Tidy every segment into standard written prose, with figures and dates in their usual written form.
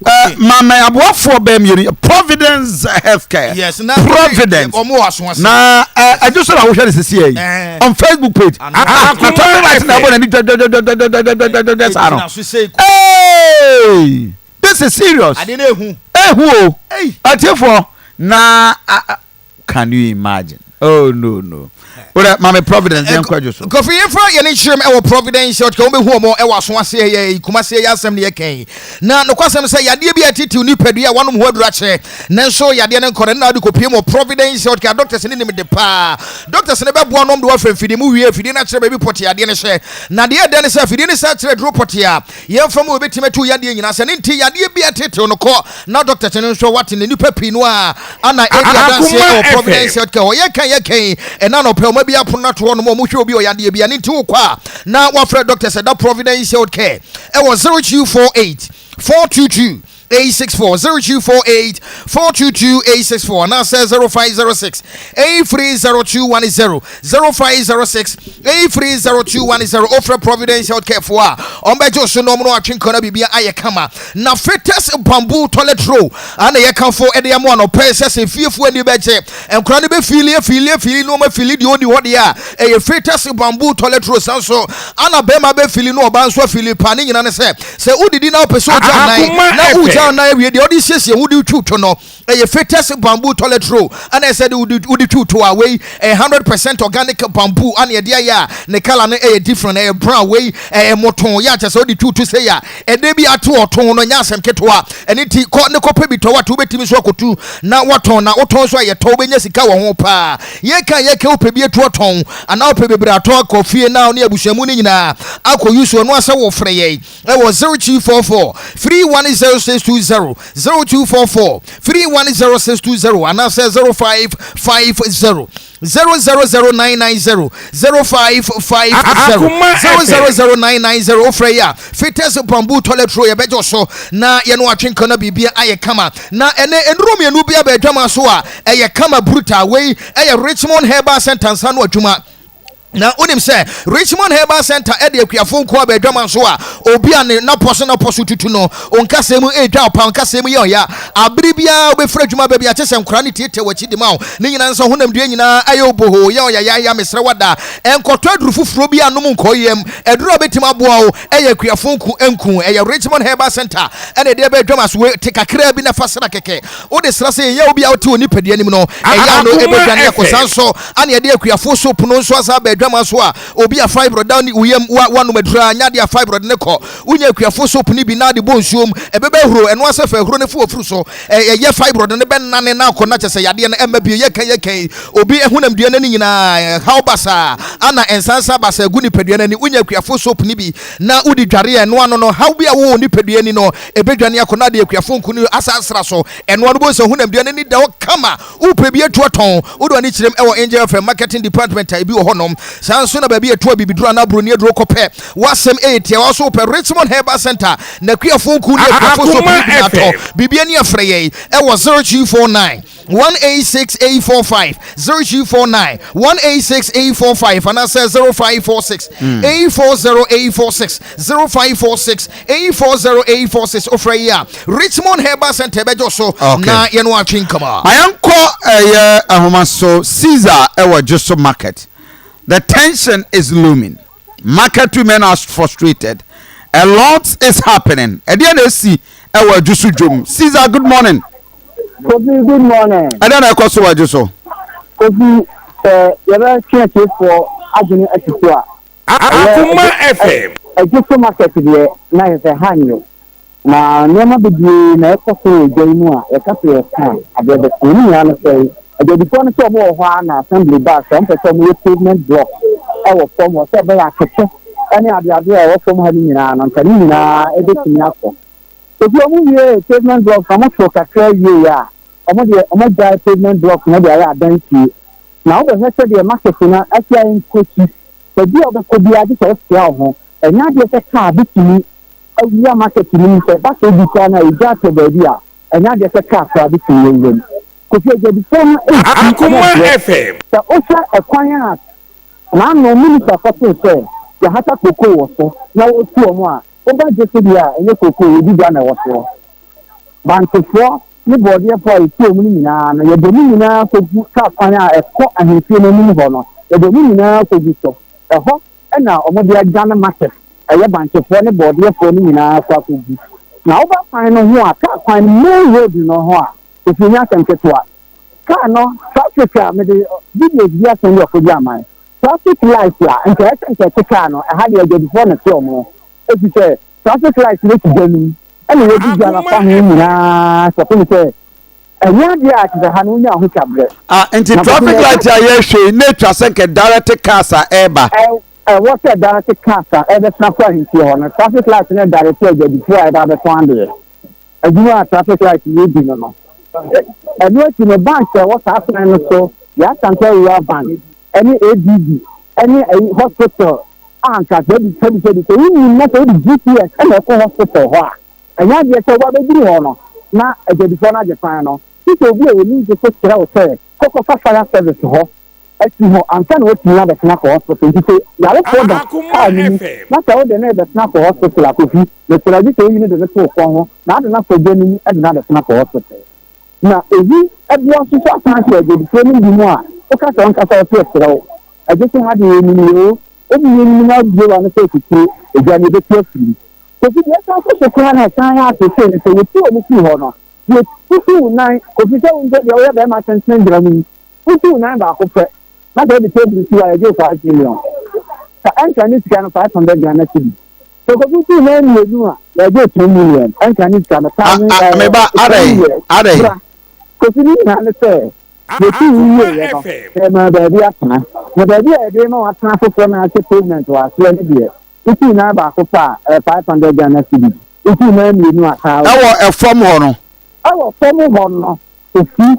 Maame aboafoɔ bɛɛ mmienu, Providence Healthcare. Yes, na Providence. Ɔmo wɔ aso ase. Na ɛdwo so na wohwɛ no sisi yɛ yi on Facebook page. Ano. Na tɔpɛ ba ti na ɛbɔ n'ani dwɛdwɛdwɛdwɛdwɛdwɛdwɛ saa no. Egyina so sei. Hey, this is serious. Ade no ehu. Ehu o. Hey. Atiefoɔ na can you imagine? Oh no. Wọ́n maame Providence yɛn kɔ adwo so. Kofi, yɛmfa yɛne nkyerɛm ɛwɔ Providence Healthcare. Wobɛhu ɔmɔ ɛwɔ aso ase, yɛ Kumase yɛ asɛm ne yɛkɛn na nokwasɛm sɛ yadeɛ bi a ɛtitiw nipadua a wanom ho aduru akyerɛ, nanso yadeɛ no nkɔ no na wode kɔpie mu wɔ Providence Healthcare. Doctors ne nim de paa. Doctors ne bɛboa nom de woafa mfidie mu wie, afidie no akyerɛ baabi pɔte yadeɛ no hyɛ, na deɛ ɛdɛ ne sɛ afidie no sɛ kyerɛ duro pɔte a yɛmfa mu wɔbɛtumi atu yadeɛ nyinaa sɛ ne nti yadeɛ bi a ɛtetew no kɔ na doctors no nso wate ne nipa pii no a ana ɛdi adanseɛ Akoma ɛwɔ Providence FM. Healthcare hɔ. Yɛkan ɛna nɔpɛ ɔma bi apono no ato hɔ nom a ɔmohwɛ obi a ɔyɛ adeɛ bi a ne nti wokɔ a na wafrɛ doctors ɛda Providence Healthcare ɛwɔ 0248 422 864, 0248 422 864, anaasɛ 0506 830210, 0506 830210. Ofrɛ Providence Healthcare foɔ a, ɔmbɛgye so no ɔmo no atwe nkɔ na biribia ayɛ kama. Na Fittest bamboo toilet roll ana yɛkamfo ɛde ama anɔpɛ sɛ fiefoɔ ani bɛgye, nkora no bɛfiili afiili afiili na ɔma fiili deɛ ɔdi hɔ deɛ a ɛyɛ Fittest bamboo toilet roll. San so ana bɛrima bɛfiili na ɔbaa nso afiili pa ne nyina ne sɛ wodidi na wopɛ sɛ wogya nan Akoma na FM. wogya nan awie deɛ wode siesie wode twiw to no, ɛyɛ Fittest bamboo toilet roll ana ɛsɛ de wode twiw to a wei ɛyɛ 100% organic bamboo ana yɛde ayɛ a ne colour no ɛyɛ different, ɛyɛ brown. Wei ɛyɛ moton yɛ akyɛ sɛ wode twiw to sɛ yɛ a ɛde bi ato ɔton no nyɛ asɛm ketewa. Ɛne nti kɔ ne kɔpɛ bi tɔ wato, wobɛtumi so akɔtu na watɔn, na wotɔn so a yɛtɔ, wobɛnya sika wɔ ho paa. Yɛka wopɛ bi atu ɔtɔn anaa wopɛ bebree atɔ akɔ fie na ne abusuamu no nyinaa akɔ yi so, ɛno asɛ wɔfrɛ yɛn ɛwɔ 0244 310620, 0244 310620, anaasɛ 0550 000990, 0550 Akoma FM. 000990. Wofrɛ yi a, Fittest bamboo toilet roll yɛbɛgye so na yɛno atwe nka no biribia ayɛ kama. Na ɛnɛ nnuro mmienu bi aba adwama so a ɛyɛ kama brutal. Wei ɛyɛ Richmond Herbal Center nsa no adwuma, na wonim sɛ Richmond Herbal Center ɛde akuafo nko aba adwama so a obi a ne napɔ so tutu no, ɔnkasɛm mu ɛdwa ɔpa, ɔnkasɛm mu yɛ ɔya abere biara wobɛfiri adwuma baabi akyɛ sɛ nkora ne tietie w'akyi de ma wo ne nyinaa nso honam dua nyinaa ayɛ oboho yɛ ɔyayaya. Mesrɛ wada ɛnkɔtɔ aduru foforɔ bi anom nkɔ yam. Aduru a wobɛtumi aboa wo ɛyɛ akuafo nku nku, ɛyɛ Richmond Herbal Center ɛna ɛde ɛbɛ adwama so. Te kakraa bi na fa sra kɛkɛ, wode sra sɛ yɛyɛ wo bi a wote wɔ nipadua anim no, ɛyɛ no Akoma ɛbɛdwane akɔ. FM. Saa nso ana yɛde akuafo soap no nso asa aba adwama so a obi a fibroid da ne woyam wanom aduru a nyade a fibroid ne kɔ. Wonya akuafo soap no bi na de bɔ nsuom, ɛbɛbɛ huro, ɛno asɛ fa huro ne fo ofuru so, ɛyɛ fibroid no bɛnane na akɔ na kyɛ sɛ yadeɛ no ɛmma bio. Yɛka obi ɛhonam dua no ani nyinaa haw basaa ana ɛnsansa basaa gu nipadua no ani, wonya akuafo soap no bi na wode dware a, ɛno ano no haw bi a wowɔ nipadua ani no ɛbɛdwane akɔ na de akuafo nku no asa asra so, ɛno ano bɔ sɛ honam dua no ani da hɔ kama. Wopɛ bi atu atɔn, wode w'ani kyerɛm ɛwɔ Angel FM marketing department a ebi wɔ hɔnom. Saa nso na baabi ɛto a bibiduro anaa buroni aduro kɔpɛ wasɛm ɛyɛ tia wa so wopɛ Richmond Herbal Center na akuafo nku ne akuafo soap no bi na atɔ biribi ani, afrɛ yɛn ɛwɔ 0249 186845, 0249 186845, anaasɛ 0546 840846, 0546 840846. Wofrɛ yi a, Richmond Herbal Center bɛgye so na yɛno atwe nkama. Ayɛnkɔ ɛyɛ ahoma so. Caesar ɛwɔ Juso Market, the tension is looming, market women are frustrated, a lot is happening. Ɛdeɛ na esi ɛwɔ Juso dwom? Caesar, good morning. Kofi, good morning. Ɛdeɛ na ɛkɔ so wɔ Juso? Kofi, sɛ yɛbɛtwe atiefoɔ adwene asi so a, Akoma FM. Adwoso Market deɛ na yɛ sɛ ha nyɛ na nneɛma bebree na ɛkɔ so wɔ dwa yi mu a yɛka sɛ yɛka a adeɛ bɛko ne nyinaa no sɛ adwadifoɔ no sɛ ɔmo wɔ hɔ a na assembly baa sɛ ɔmpɛ sɛ ɔmo yɛ pavement block ɛwɔ fam hɔ sɛ ɛbɛyɛ akɛkyɛ ɛne adeade a ɛwɔ fam ha no nyinaa no nka ne nyinaa ɛbɛtumi akɔ. Obi ɔmo wie pavement block na ɔmo to kakra wie a, ɔmo deɛ ɔmo agyae pavement block no de ayɛ adan fie, na wobɛhwɛ sɛ deɛ market no asi ayɛ nkɔsi baabi a wobɛkɔ biara gye sɛ wosoa wo ho. Ɛnyɛ adeɛ sɛ kaa bɛtumi awura market no mu. Sɛ ɛba sɛ obi koraa no a ɛgya atɔ baabi a, ɛnyɛ adeɛ sɛ kaa koraa bɛtumi awura mu. Kofi, adwadifoɔ no ɛsi Akoma ɔmo FM. sɛ wohwɛ ɛkwan a n'ano minister kɔtoo sɛ yɛhata koko wɔ so na wɔtu ɔmo a woba gye so deɛ a ɛnyɛ koko, yɛdi dwa na ɛwɔ soɔ. Bantefoɔ ne borɔdeɛfoɔ a yɛtu wɔn no nyinaa no, yɛde wɔn nyinaa kɔgu kaa kwan a ɛkɔ ahemfie no anim hɔ no, yɛde wɔn nyinaa kɔgu so. Ɛhɔ na wɔde adwane market, ɛyɛ Bantefoɔ ne borɔdeɛfoɔ no nyinaa kɔ akɔgu. Na woba kwan no ho a, kaa kwan no, main road no ho a, Kofi nyɛ asɛm ketewa. Kaa no, traffic a mede videos bi asɛn de ɔkɔgye aman. Traffic light a, nka ɛsɛ nka ɛte kaa no, ɛha deɛ adwadifoɔ na ɛte wɔn. Efisɛ traffic light no si gya no mu ɛna wɔdi gya no afa ho nyinaa kɔpem sɛ ɛnyɛ adeɛ a kyerɛ ha no wonya ho twaberɛ. Ah, nti traffic light a yɛhwɛ yi na atwa sɛ nka direct cars a ɛreba. Ɛwɔ sɛ direct cars a ɛbɛsena kɔ ahemfie hɔ no, traffic light no direct adwadifoɔ a ɛba abɛtɔn adeɛ. Adwuma a traffic light yɛ di no no. Ɛno akyi no, banks a ɛwɔ saa kwan no so, yɛ Asante Rural Bank ɛne ADB ɛne ɛyi hospital a anka sɛbi sɛbi sɛbi sɛ wonim na sɛ wode GPS ɛna ɛkɔ hospital hɔ a, ɛnyɛ adeɛ sɛ woba bɛduru hɔ no na adwadifoɔ no agye kwan no. Gye sɛ obi a ɔnim gye so kyerɛ wo sɛ kɔkɔfa fire service hɔ asi hɔ ansa na watumi abɛsena akɔ hospital. Nti sɛ yarefoɔ da kaa no mu na sɛ wode no rebɛsena akɔ hospital a, Kofi, mesrɛ gye sɛ woyi no de no to wo kɔn ho na ade no asɔ gya no mu de no abɛsena akɔ hospital. Na eyi boa nso so asan ahyɛ adwadifoɔ no bi mu a woka sɛ ɔnkasa ɔse ɛserɛ wo. Ɛgye sɛ ha deɛ yɛnim yɛ o, wobu yɛnim na wobue w'ano sɛ atitire, egya no yɛbɛtu afiri mu. Kofi, deɛ ɛsan kɔ so koraa na ɛsan yɛ ateetee ne sɛ yɛtu wɔn firi hɔ no, yɛtutu wo nan, Kofi sɛ wo mpo deɛ woyɛ barima tentene gyina mu yi, Wosi wo nan baako pɛ na sɛ wode table si hɔ a yɛgye wo 5 million. Ka ɛnka ne sika no 500 Ghana cedi. Sɛ Kofi si wo nan mmienu a yɛgye wo 10 million. Ɛnka ne sika no thousand Meba 10 adɛn years. Adɛn? Bra. Kofi, ne nyinaa ne sɛ yɛtu wo wieɛ no yɛma baabi atena. Na baabi a yɛde ma watena foforɔ no ahyɛ pavement wɔ aseɛ no deɛ, wosi wo nan baako pɛ a ɛyɛ 500 Ghana cedi. Wosi wo nan mmienu a 1,000. Ɛwɔ ɛfam hɔ no. Ɛwɔ fam hɔ no, Kofi,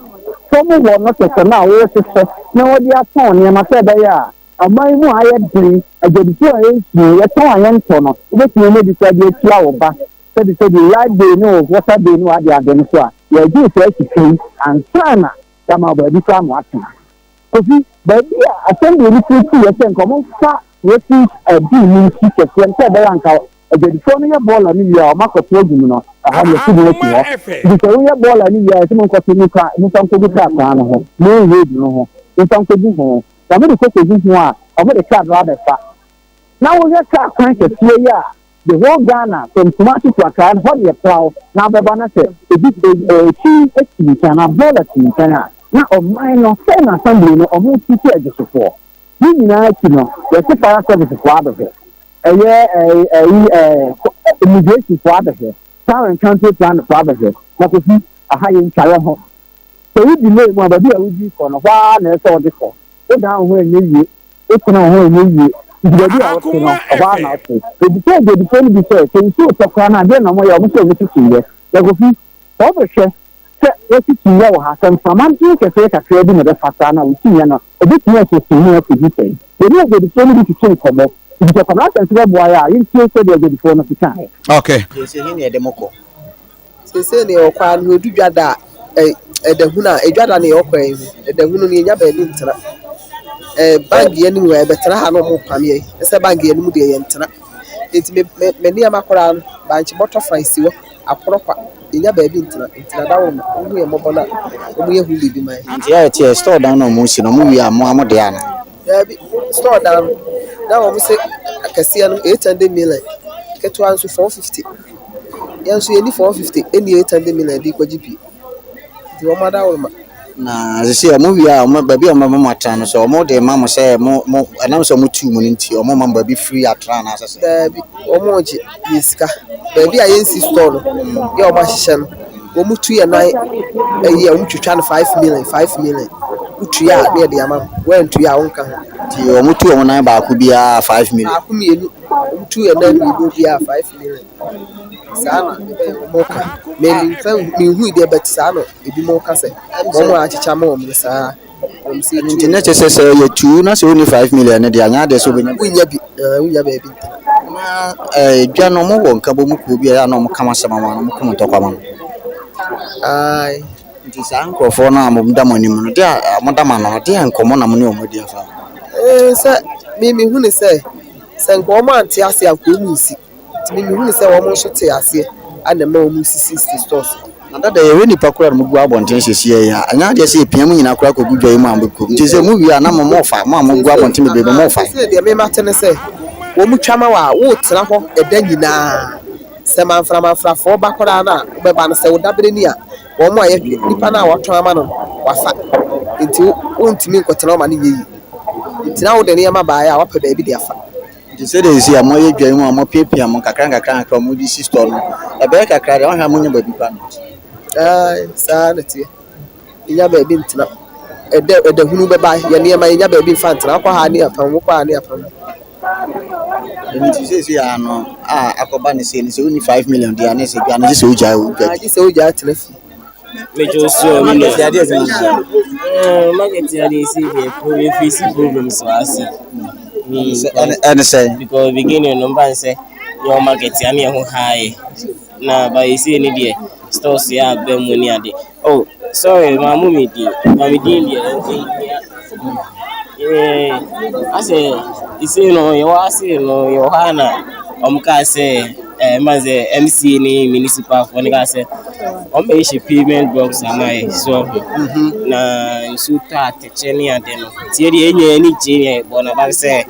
fam hɔ no kɛkɛ no a worehwehwɛ na wɔde atɔn nneɛma sɛ ɛbɛyɛ a ɔman mu a ayɛ den, adwadifo a ɛnsuo, yɛtɔn a yɛntɔ no, wobɛtumi anya bi koraa de atua wo ba sɛbisɛbi light bill ne wo water bill ne w'ade ade no so a, yɛregye wo saa sika yi ansa na yɛama wo baabi koraa ma woatena. Kofi, baabi a assembly no firi tuiɛ sɛ nka wɔmfa refuse bill no nsi kɛseɛ no sɛ ɛbɛyɛ a nka adwadifoɔ no yɛ bɔɔla no wie a wɔn akɔto agu mu no, ɛhɔ no yɛsi mu asi hɔ. Nti sɛ woyɛ bɔɔla no wie a, yɛsɛ monkɔto mu ka momfa nkɔgu kaa kwan no ho, main road no ho, momfa nkɔgu ho. Na mode kɔkɔgu ho a, wɔde kaa no abɛfa. Na wohwɛ kaa kwan kɛseɛ yi a, the whole Ghana from Kumasi to Accra no, hɔ deɛ praw na abɛba na sɛ ebi efi si nkyɛn anaa bɔɔla si nkyɛn a, na ɔman no sɛ na assembly no ɔmo sisi adwosofoɔ. Ne nyinaa akyi no, yɛse fire service foɔ abɛhwɛ. Ɛyɛ ɛyi ɛɛ immigration foɔ abɛhwɛ, Town and Country Plan foɔ abɛhwɛ. Na Kofi, aha yɛ ntwaeɛ ho. Sɛ wo delay mu a, baabi a wodi kɔ no, hɔ ara na ɛsɛ sɛ wode kɔ. Wodan wo ho ɛnyɛ yie, wotena wo ho ɛnyɛ yie. Nti baabi a wote no, ɛhɔ ara na wote. Ebisa adwadifoɔ no bi sɛ, sɛ nsuo tɔ koraa no a, deɛn na wɔyɛ? Wɔn sɛ wɔsi kyiniiɛ. Na Kofi, sɛ wobɛhwɛ sɛ wɔasi kyiniiɛ wɔ ha, sɛ mframa den kɛseɛ kakraa bi na ɛbɛfa koraa no a, wo kyiniiɛ no, ɛbɛtumi ahyɛ sum akɔdu sɛn? Yɛne adwadifoɔ no bi twetwe nkɔmmɔ. Nti sɛ Kwabena Asante bɛboa yɛ a, yɛntie sɛdeɛ adwadifoɔ no kekaeɛ. Okay. Seesei he na yɛde mo kɔ? Seesei neɛ ɔkɔ a no yɛdu dwa da a ɛ ɛda hunu a edwa da neɛ ɔkɔ yi ɛda hunu no yɛnya baabi ntena. Ɛɛ bank yɛ anim hɔ yɛbɛtena ha na ɔmo pam yɛn sɛ bank yɛ anim deɛ yɛntena. Nti me me me nneɛma koraa no bankye bɔtɔ fa si hɔ aporɔ kwa yɛnya baabi ntena nti na daworo ma ɔmo hu yɛn mmɔbɔ na ɔmo yɛ ho biribi ma yɛn. Nti ayɛ teɛ store dan na ɔmo si no ɔmo wie a mo a mo deɛ ana? Daabi, store dan no na wɔn se akɛseɛ no 800 million, ketewa nso 450. Yɛn nso yɛnni 450 ɛnni 800 million de kɔgye pii. Nti wɔn adaworoma. Na sisi ɔmo wie a ɔmo baabi a ɔmo bɛma mo atena no so ɔmo de ma mo sɛ mo ɛnam sɛ ɔmo tuu mo no nti ɔmo ma mo baabi free atena anaasɛ sɛ? Daabi, wɔn regye yɛ sika. Baabi a yɛnsi store no yɛ wɔn ahyehyɛ no, wɔn tu yɛ nan ɛyi a wɔn twitwa no 5 million 5 million. Wotua a na yɛde ama mo, woantua a wonka ho. Nti ɔmo tu ɔmo nan baako biara 5 million? Baako mmienu, wɔn tu yɛ nan mmienu biara 5 million. Saa na wɔn ka. Me memfa menhui deɛ, but saa na ebinom ka sɛ wɔn a akyekyɛ ama wɔn no saa. Wɔn sɛ Nti na kyerɛ sɛ yɛtu na sɛ wonni 5 million no deɛ anyɛ adeɛ sɛ wobɛnya. Wonya bi, wonya baabi ntena. Na dwa no ɔmo wɔ nkabom kuo bi a ɛyɛ a na ɔmo ka mo asɛm ama no, ɔmo ko mo ntɔkwa ma mo. Ae. Nti saa nkurɔfoɔ no a mo da mo anim no deɛ a mo da mo ano no deɛ nkɔmmɔ na mo ne ɔmo adi afa? Sɛ me mehu ne sɛ nka wɔn ante ase a nka wɔn nsi. Nti me mehu ne sɛ wɔn nso te aseɛ ana ɛma wɔn sisi stores. Na dada yɛhwɛ nnipa koraa na mogu abɔnten seesei yi a, ɛnyɛ adeɛ sɛ yɛpia mo nyinaa koraa kɔgu dwa yi mu a mobɛkɔ mu. Nti sɛ mowie a na mo mofa, mo a mogu abɔnten bebree no mofa. Seesei deɛ me mate ne sɛ, wɔtwa ma wo a, wotena hɔ ɛda nyinaa. Sɛ manframanfrafoɔ ba koraa no a, wobɛba no, sɛ wo dabere ni a, wɔn a yɛtwe, nipa no a wɔatɔn ama no no, wafa. Nti wontumi nkɔtena hɔ ma no nyɛ yie. Nti na wode nneɛma baeɛ a, woapɛ baabi de afa. Nti sɛdeɛ seesei a moayɛ dwa yi mu a moapiapia mo nkakra nkakra nkakra a mode si store no, ɛbɛyɛ kakra deɛ woahwɛ a monya baabi pa nante. Ae, saa na ɛteɛ. Yɛnya baabi ntena. Ɛdɛ, ɛdɛ hunu bɛba, yɛn nneɛma yɛnya baabi mfa ntena. Wokɔ ha ne apam, wokɔ ha ne apam. Ɛno nti seesei a no a akɔba ne sei no sɛ wonni 5 million deɛ a ne sɛ dwa no gye sɛ wogyae wo dwa di. Gye sɛ wogyae tena fie. Mejọ so mi nua. Market ade esi deɛ we face problems wɔ ase. Ɛne sɛ. Because beginning no mba nsɛ yɛ wɔ market ano yɛ ho ha yɛ. Na ba esi ne deɛ stores yɛ abɛ mu ne ade. Oh sorry maa mo mi din ma mi din deɛ ɛnti yeah asɛ esi no yɛ wɔ ase no yɛ wɔ ha na wɔn kaa sɛ ɛɛ mba sɛ MCA ne municipal foɔ ne kaa sɛ wɔn bɛ hyɛ pavement blocks ama yɛ so ɔho na nsuo tɔ atɛkyɛ ne ade no tie deɛ enye ani gye ne bɔ na ba sɛ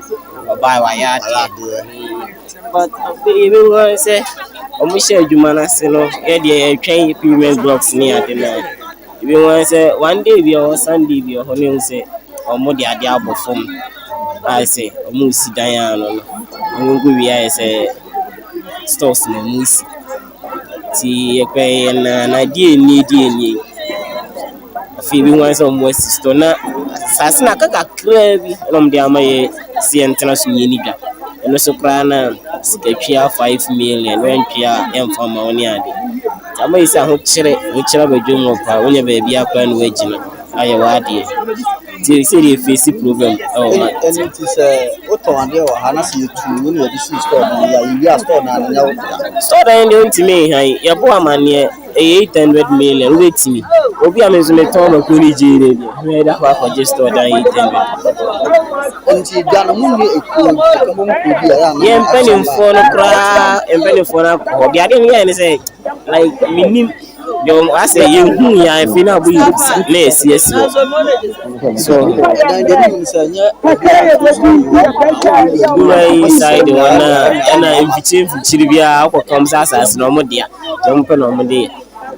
ɔbaa wayɛ adeɛ. But afei yɛbɛhu ara sɛ wɔhyɛ adwuma no ase no, yɛ deɛ yɛtwɛn pavement blocks ne ade no a, yɛbɛhu ara sɛ one day bi wɔ hɔ, Sunday bi wɔ hɔ na yɛhu sɛ wɔde adeɛ abɔ fam ayɛ sɛ wɔresi dan ano no. Wɔkɔwie ayɛ sɛ stores na wɔresi. Nti yɛkɔeɛ no a na deɛ nie deɛ nie. Afei ebi ho sɛ wɔn asi store na asase no aka kakraa bi na wɔde ama yɛ sɛ yɛntena so na yɛnni dwa. Ɛno nso koraa na sikatwia 5 million woantua a yɛmfa mma wo ne ade. Nti ama yi sɛ ahokyere ahokyere aba dwom hɔ paa, wonya baabi akora na woagyina ayɛ w'adeɛ. Nti sɛdeɛ yɛfeesi problem ɛwɔ market. Ɛno nti sɛ wotɔn adeɛ wɔ ha na sɛ yɛtu wo ne yɛde sii store dan yi a, yɛwie a store dan no nyɛ wo dea. Store dan deɛ wontumi nhan, yɛbɔ amanneɛ ɛyɛ 800 million wobɛtumi. Obi a me nso metɔn mako ne gyeene deɛ, mɛyɛ dɛ akɔ akɔgye store dan 800. Nti dwa no mo nni ekuo ɛkɔmɔ kuo bi a ɛyɛ a na Yɛn mpanimfoɔ no koraa, mpanimfoɔ no akɔ hɔ. Deɛ adeɛ no yɛɛ ne sɛ like menim deɛ wɔn asɛ yɛnhu yɛn afei na abɔ yɛ na yɛsi asi hɔ. So ɛdan deɛ menim sɛ ɛnyɛ wura yi side hɔ na ɛna mfikyiri mfikyiri biara akɔka wɔn sɛ asase na wɔn dea deɛ wɔn pɛ na wɔn de yɛ.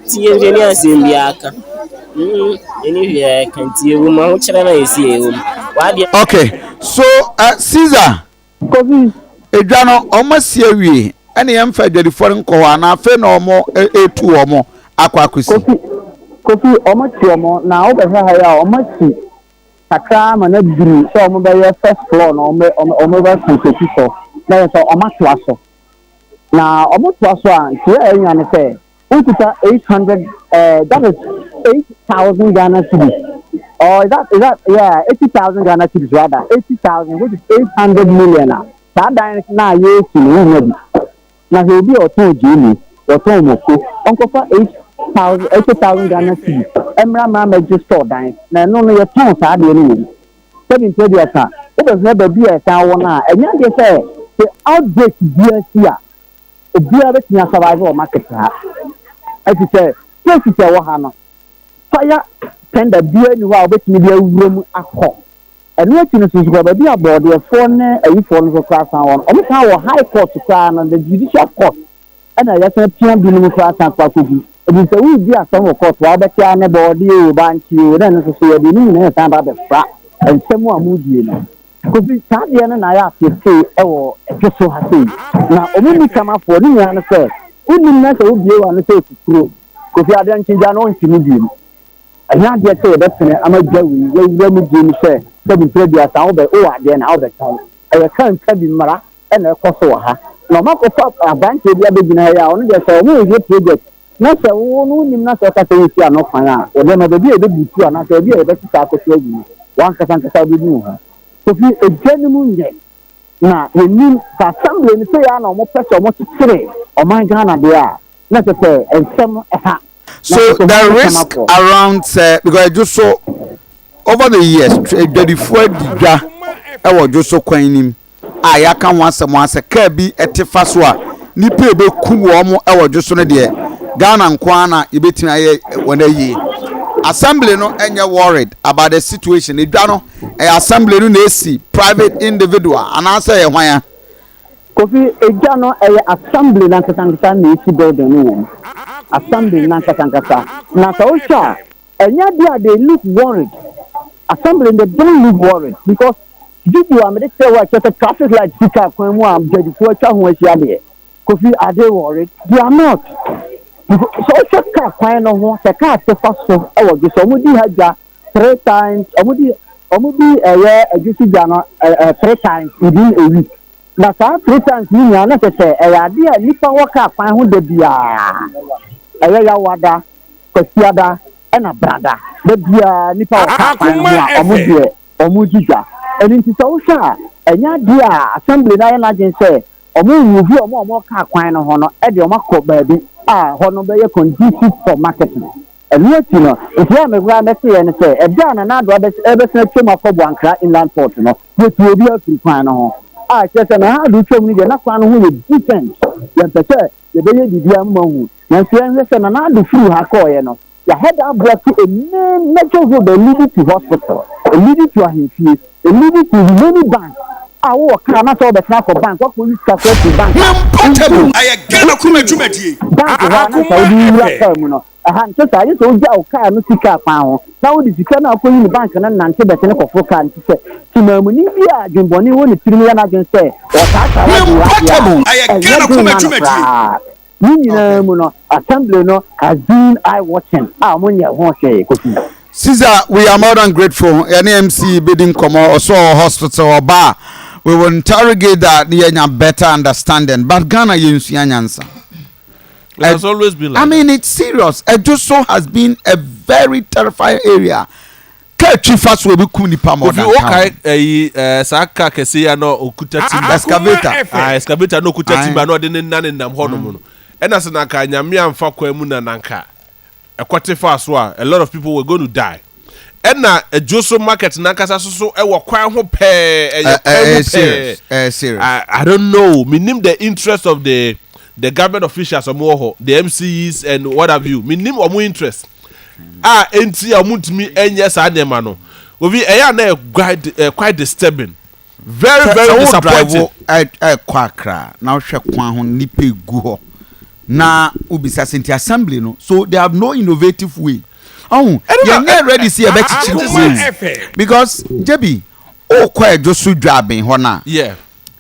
Nti yɛn nso yɛni asɛm biara ka. Yɛni hwee ka nti ɛwɔ mu ahokyerɛ na yɛsi ɛwɔ mu. W'adeɛ. Okay, so Caesar, Kofi. Edwa no wɔn asi awie ɛna yɛn fa adwadifoɔ no nkɔ hɔ anaa afei na wɔn etu wɔn akɔ akɔsi. Kofi, Kofi, wɔn ati wɔn na wobɛhwɛ ha yi a wɔn asi kakra ama no aduru sɛ wɔn bɛyɛ first floor na wɔn bɛ wɔn bɛ concrete so na yɛ sɛ wɔn atoa so na wɔn toa so a nti yɛ ɛnya ne sɛ wokuta 800, that is 8,000 Ghana cedis or is that, yeah, 80,000 Ghana cedis, rather 80,000, which is 800 million a saa dan na yɛresi no wonya bi na sɛ obi a ɔtɔn gyeene, ɔtɔn mako, ɔnkɔfa 8,000, 80,000 Ghana cedis mmra mmra mmɛgye store dan na ɛno no yɛtɔn saa adeɛ no wɔ mu. Sɛbi mpɛ aduasa wobɛhwɛ baabi a ɛsan wɔ no a ɛnyɛ adeɛ sɛ outbreak biara si a obiara bɛtumi asurvive wɔ market ha ɛti sɛ places a ɛwɔ ha no fire tender biara ni hɔ a wobɛtumi de awura mu akɔ. Ɛno akyi no soso koraa baabi a bɔɔdeɛfoɔ ne ayifoɔ no so koraa san wɔ no, ɔmo san wɔ high court koraa no, the judicial court, ɛna yɛsan pia binom koraa san kɔ akɔgu. Ebi sɛ woredi asɛm wɔ court a wobɛte a ne bɔɔdeɛ o, bankye o, na ɛno nso so yɛde ne nyinaa san ba abɛfra nsɛm a modie no. Kofi, saa adeɛ no na ayɛ afeefee ɛwɔ ɛdwo so ha sei na ɔmo ni kamafoɔ ne nyinaa no sɛ wonim na sɛ wobie wa no sɛ kukuro. Kofi, adeɛ nkyegya no ɔntumi biem. Ɛnyɛ adeɛ sɛ yɛbɛtene ama dwa wei yɛwura mu die mu sɛ sɛbi mpere aduasa wobɛ wowɔ adeɛ na wobɛtɔn ɛyɛ ka nka bi mmara ɛna ɛkɔ so wɔ ha na ɔma akɔfa aberanteɛ bi abɛgyina ha yi a ɔno deɛ sɛ ɔmo yɛ project na sɛ wo no wonim na sɛ ɔka sɛ wosi ano kwan a wɔde ma baabi a yɛbɛbutu anaasɛ baabi a yɛbɛsesa akɔso agu no wankasa nkasa wobɛdu wo ho. Kofi, edwa no mu nyɛ na yɛnim sɛ assembly no sɛ yɛ a na ɔmo pɛ sɛ ɔmo kyekyere ɔman Ghana deɛ a na kyɛ sɛ nsɛm ɛha. So the risk around sɛ because ɛdwo so over the years adwadifoɔ adi dwa ɛwɔ dwo so kwan nim a yɛaka ho asɛm a sɛ kaa bi ɛte fa so a nipa ebekum wɔn ɛwɔ dwo so no deɛ. Ghana nko ara na yɛbɛtumi ayɛ wɔn ayie. Assembly no nyɛ worried about the situation. Edwa no ɛyɛ assembly no na esi private individual anaasɛ ɛyɛ hwan a? Kofi, edwa no ɛyɛ assembly no ankasa ankasa na esi building no wɔ mu. Assembly no ankasa ankasa. Na sɛ wohwɛ a, ɛnyɛ adeɛ a they look worried. Assembly no they don't look worried because video a mede kyerɛ wo a ɛkyerɛ sɛ traffic light si car kwan mu a dwadifoɔ atwa ho ahyia deɛ, Kofi, are they worried? They are not. Because sɛ wohwɛ car kwan no ho, sɛ car te fa so wɔ dwo sɛ wɔdi ha dwa three times, wɔdi wɔdi ɛyɛ adwo so dwa no ɛ three times within a week. Na saa three times no nyinaa na kyerɛ sɛ ɛyɛ adeɛ a nnipa wɔ car kwan ho da biara. Ɛyɛ Yawada, Kwasiada ɛna Brada. Da biara nnipa wɔ car kwan ho a wɔn deɛ wɔdi dwa. Ɛno nti sɛ wohwɛ a, ɛnyɛ adeɛ a assembly no ayɛ n'adwene sɛ Wɔremuvu wɔn a wɔwɔ kaa kwan no ho no de wɔn akɔ baabi a hɔ no bɛyɛ conducive for marketing. Ɛno akyi no, nteɛ a me koraa mɛteeɛ ne sɛ, ɛberɛ a Nana Addo abɛs rebɛsan atwam akɔ Boankra Inland Port no, wɔtuu obiara firii kwan no ho. A kyerɛ sɛ, Nana Addo retwam no deɛ, na kwan no ho yɛ decent. Yɛmpɛ sɛ yɛbɛyɛ biribiara ma moahu. Nanso yɛnhwɛ sɛ Nana Addo firii ha kɔeɛ no, Yɛahɛda aboa to a main major road a leading to hospital, a leading to ahemfie, a leading to many banks a wowɔ car na sɛ wobɛsan akɔ bank woakɔyi sika koraa firi bank a Portable womfiri ɛyɛ Ghana kuma dwumadie. bank hɔ a na nka Akoma wode wura FM. car mu no ɛha nte saa gye sɛ wogya wo car no si car kwan ho na wode sika no a wokɔyi no bank no nante bɛsene kɔforo car no te sɛ temaamuni bi a adwenbɔne wɔ ne tirim yɛ n'adwene sɛ ɔtaataa w'agye w'adeɛ Portable a ɛyɛ ɛnyɛ Ghana den kuma ma no dwumadie. koraa. Ne nyinaa mu no, assembly no has been eye watching a wɔn nyɛ ho hwee Kofi. Caesar, we are more than grateful. Yɛne MC bɛdi nkɔmmɔ, ɔsɔ wɔ hospital, ɔba a, we will interrogate that ne yɛnya better understanding. But Ghana yɛnsua nyansa. It has always been like I mean, it's serious. Ejoso has been a very terrifying area. Kaa twi fa so ebi kum nipa more Kofi than wo town. kae ɛyi ɛɛ saa kaa kɛse yi a na okuta timba. Excavator. Ah excavator na okuta Aye. timba na ɔde ne nna ne nam hɔ nom no. Ɛna sɛ nanka nyame amfa kwan mu na nanka ɛkɔte faa so a a lot of people were going to die. Ɛna Adwoso market nankasa so so ɛwɔ kwan ho pɛɛ ɛyɛ kwan mu Ɛyɛ serious. pɛɛ. Ɛyɛ serious. I, I don't know. Menim the interest of the the government officials ɔmo wɔ hɔ, the MCEs and what have you. Menim ɔmo interest. a enti a wɔntumi nyɛ saa nneɛma no obi ɛyɛ a na yɛ quite eh, quite disturbing very very disappointing. sɛ wo drive ɛkɔ Accra na wohwɛ kwan ho nipa egu hɔ na wobisa sɛ nti assembly no so they have no innovative way ɔho yɛnyɛ ready sɛ yɛbɛkyekyere kuro because jebi wokɔ ɛdwo so dwa aben hɔ no a yeah.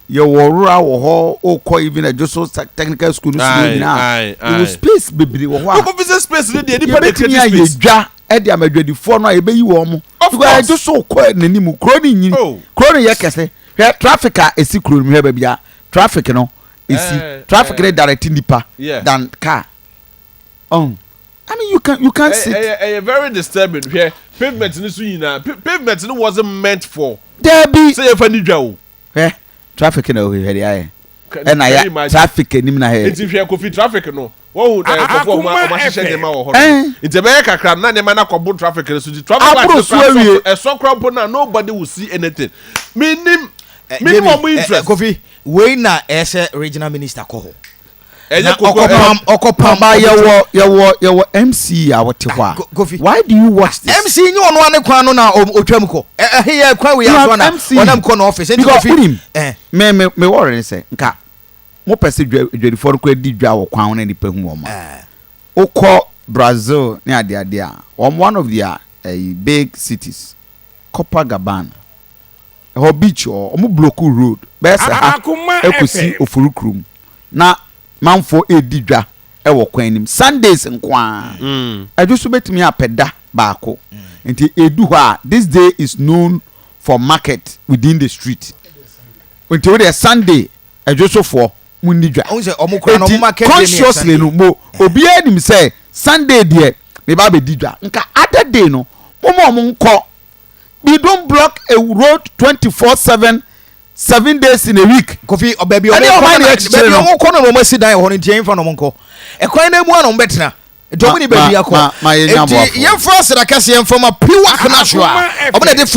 Yɛwɔ rural wɔ hɔ wokɔ even Adwoso technical school no sukuu nyinaa yɛwɔ space bebree wɔ hɔ a wokɔ fi sɛ space no deɛ nipa de yɛbɛtumi create ayɛ space dwa de ama adwadifoɔ no a yɛbɛyi wɔn mo Of because course. Adwoso kɔ n'anim kuro no nyini Oh. kuro no yɛ kɛse hwɛ traffic a ɛsi kuro no mu hwɛ baabi a traffic no ɛsi Eh, traffic eh. no direct nipa Yeah. than car oh I mean you can't sit ɛyɛ ɛyɛ very disturbing hwɛ pavement no so nyinaa pavement no wasn't meant for Dabi sɛ yɛfa ni dwa o. Hwɛ traffic na ohwehwɛ deɛ ayɛ ɛna Can you ya imagine? traffic anim na hɛ. Nti hwɛ Kofi traffic no wɔn hu nkurɔfoɔ a wɔn Akoma ahyehyɛ FM. nneɛma wɔ hɔ Eh. no nti ɛbɛyɛ kakra na nneɛma no akɔbo traffic no so nti traffic light Aboro no so koraa awie. sɔ ɛsɔ koraa mpo na nobody will see anything menim menim Jamie, wɔn interest Kofi wei na ɛyɛ sɛ regional minister kɔ hɔ ɛnyɛ na koko ɔkɔpam ɔkɔpam Ɔba yɛwɔ yɛwɔ yɛwɔ MC a wɔte hɔ a. Kofi. Why do you watch this? MC nye ɔno ane kwan no na ɔtwam kɔ ɛhe yɛ kwan wei You aso have na MC. ɔnam kɔ na office nti Because Kofi wonim eh me me me wɔre ne sɛ nka mo pɛ sɛ dwa dwadifoɔ no kora di dwa wɔ kwan ho na nipa hu wɔn a. eh Wokɔ Brazil ne adeade a wɔn one of their eh, big cities Copacabana ɛhɔ beach hɔ wɔn block road bɛyɛ sɛ ha Akoma ɛkɔsi FM. Ofori kurom na manfoɔ ɛredi dwa ɛwɔ kwan nim Sundays nko ara ɛdwo so bɛtumi apɛ da baako nti ɛdu hɔ a this day is known for market within the street nti wo deɛ Sunday ɛdwo sofoɔ mu nni dwa Ɔhu sɛ ɔmo koraa no, ɔmo Enti, market day ne yɛ consciously Sunday. no mo obiara nim sɛ Sunday deɛ meba abɛdi dwa nka other day no mo ma ɔmo nkɔ. We don't block a road 24/7 7 days in a week. Kofi baabi Ɛne ɔmo ɔman kɔ na no yɛkyekyere baabi no. ɔmo kɔ no na ɔmo asi dan wɔ hɔ no nti yɛmfa na ɔmo nkɔ ɛkwan no mu a na ɔmo bɛtena nti ɔmo ni baabi akɔ ma yɛnya nti aboafoɔ. yɛmfa aseda kɛseɛ mfa ma Piwak Natural Akoma ɔmo na ɛde FM.